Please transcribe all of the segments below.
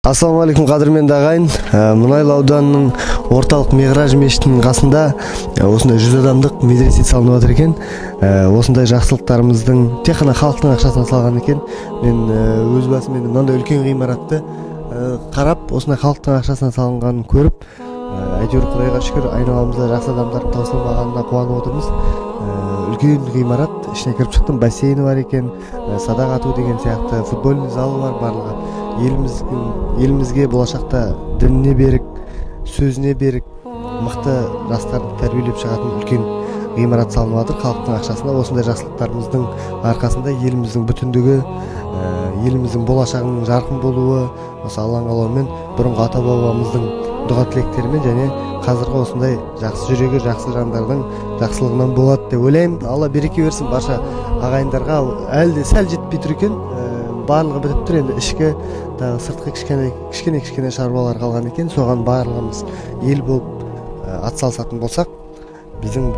Ассалаумағалейкум, қадірменді ағайын. Мұнайлы ауданының орталық Миғраж мешітінің қасында осындай 100 адамдық медресе салынып жатыр екен. Осындай жақсылықтарымыздың тек қана халықтың ақшасына салған екен. Мен өз басым енді мынандай үлкен ғимаратты қарап, осындай халықтың ақшасына салынғанын көріп, әйтеуір Құдайға шүкір, айналамызда жақсы адамдардың таусылмағанына қуанып отырмыз. Үлкен ғимарат, ішіне кіріп шықтым, бассейні бар екен, садақ ату деген сияқты, футбольный залы бар, барлығы. Елімізге болашақта дініне берік, сөзіне берік, мықты жастарды тәрбиелеп шығатын үлкен ғимарат салынып жатыр халықтың ақшасына. Осындай жақсылықтарымыздың арқасында еліміздің бүтіндігі, еліміздің болашағының жарқын болуы, осы Алланың қалауымен бұрынғы ата-бабамыздың дұға тілектерімен және қазіргі осындай жақсы жүрегі жақсы жандардың жақсылығынан болады деп ойлаймын. Алла береке берсін барша ағайындарға. Әлі де сәл жетпей тұр екен, барлығы бітіп тұр, енді ішкі тағы сыртқы кішкене кішкене шаруалар қалған екен. Соған барлығымыз ел болып атсалысатын болсақ, біздің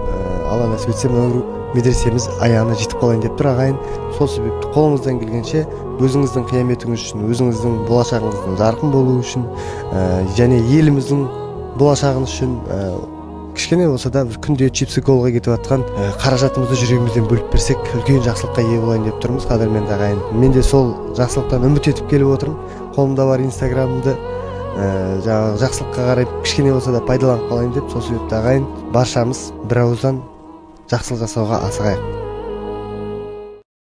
Алла нәсіп етсе мынау медресеміз аяғына жетіп қалайын деп тұр ағайын. Сол себепті қолыңыздан келгенше өзіңіздің қияметіңіз үшін, өзіңіздің болашағыңыздың жарқын болуы үшін, және еліміздің болашағын үшін, кішкене болса да бір күнде чипсы колға кетіп жатқан қаражатымызды жүрегімізден бөліп берсек, үлкен жақсылыққа ие болайын деп тұрмыз, қадірменді ағайын. Мен де сол жақсылықтан үміт етіп келіп отырмын. Қолымда бар инстаграмымды жаңағы жақсылыққа қарай кішкене болса да пайдаланып қалайын деп. Сол себепті ағайын, баршамыз бір ауыздан жақсылық жасауға асығайық.